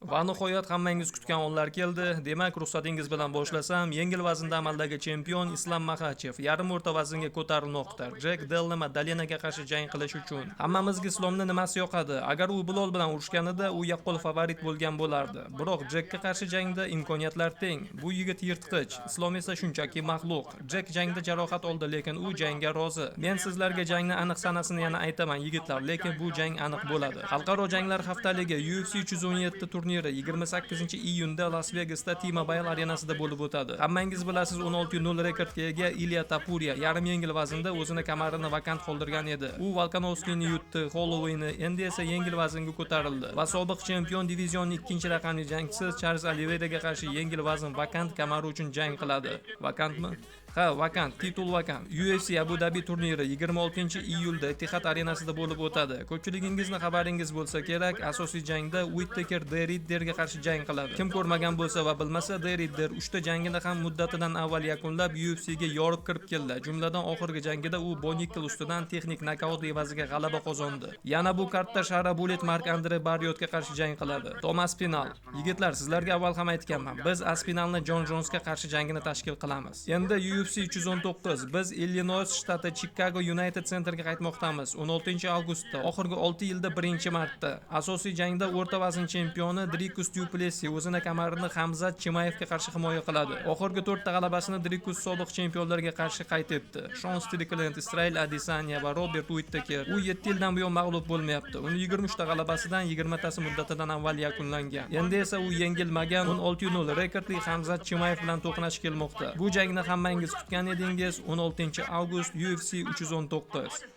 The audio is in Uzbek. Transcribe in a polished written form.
Va nihoyat, hammangiz kutgan onlar keldi. Demak, ruxsatingiz bilan boshlasam, yengil vaznda amaldagi chempion Islom Maxachev yarim o'rta vaznga ko'tarilmoqda, Jek Della Maddalenaga qarshi jang qilish uchun. Hammamizga Islomni nimasi yoqadi? Agar u Bilol bilan urushganida, u yaqqol favorit bo'lgan bo'lardi. Biroq Jekka qarshi jangda imkoniyatlar teng. Bu yigit yirtqich, Islom esa shunchaki maxluq. Jek jangda jarohat oldi, lekin u jangga rozi. Men sizlarga jangni aniq sanasini yana aytaman, yigitlar, lekin bu jang aniq bo'ladi. Xalqaro janglar haftaligi UFC 317 turniri 28-iyunda Las Vegasda T-Mobile arenasida bo'lib o'tadi. Hammangiz bilasiz, 16-0 rekordga ega Ilya Tapuriya yarim yengil vaznda o'zini kamarini vakant qoldirgan edi. U Volkanovskini yutdi, Hollowayni, endi esa yengil vaznga ko'tarildi va sobiq chempion, divizionning ikkinchi raqamli jangchisi Charles Oliveiraga qarshi yengil vazn vakant kamari uchun jang qiladi. Vakantmi? Ha, vakant, titul vakant. UFC Abu Dhabi turniri 26-iyulda Etihad arenasida bo'lib o'tadi. Ko'pchiligingizni xabaringiz bo'lsa kerak, asosiy jangda Whittaker De Ridderga qarshi jang qiladi. Kim ko'rmagan bo'lsa va bilmasa, De Ridder 3 ta jangini ham muddatidan avval yakunlab, UFCga yorib kirib keldi. Jumladan, oxirgi jangida u Bo Nikkel ustidan texnik nokaut evaziga g'alaba qozondi. Yana bu kartda Shara Bullet Mark-Andre Barriotga qarshi jang qiladi. Tom Aspinal. Yigitlar, sizlarga avval ham aytganman. Biz Aspinalni Jon Jonsga qarshi jangini tashkil qilamiz. Endi UFC 319, biz Illinois shtati, Chicago United Centerga qaytmoqdamiz 16-avgustda, oxirgi 6 yilda birinchi marta. Asosiy jangda o'rta vazn chempioni Drikus Duplessis o'zini kamarini Hamzat Chimayevga qarshi himoya qiladi. Oxirgi to'rtta g'alabasini Drikus sobiq chempionlarga qarshi qayd etdi: Shon Strickland, Israel Adesanya va Robert Uittaker. U 7 yildan buyon mag'lub bo'lmayapti. Uni 23 ta g'alabasidan 20 tasi muddatidan avval yakunlangan. Endi esa u yengilmagan 16-0 rekordli Hamzat Chimayev bilan to'qnash kelmoqda. Bu jangni hammangiz kutgan edingiz. 16 avgust, UFC 319.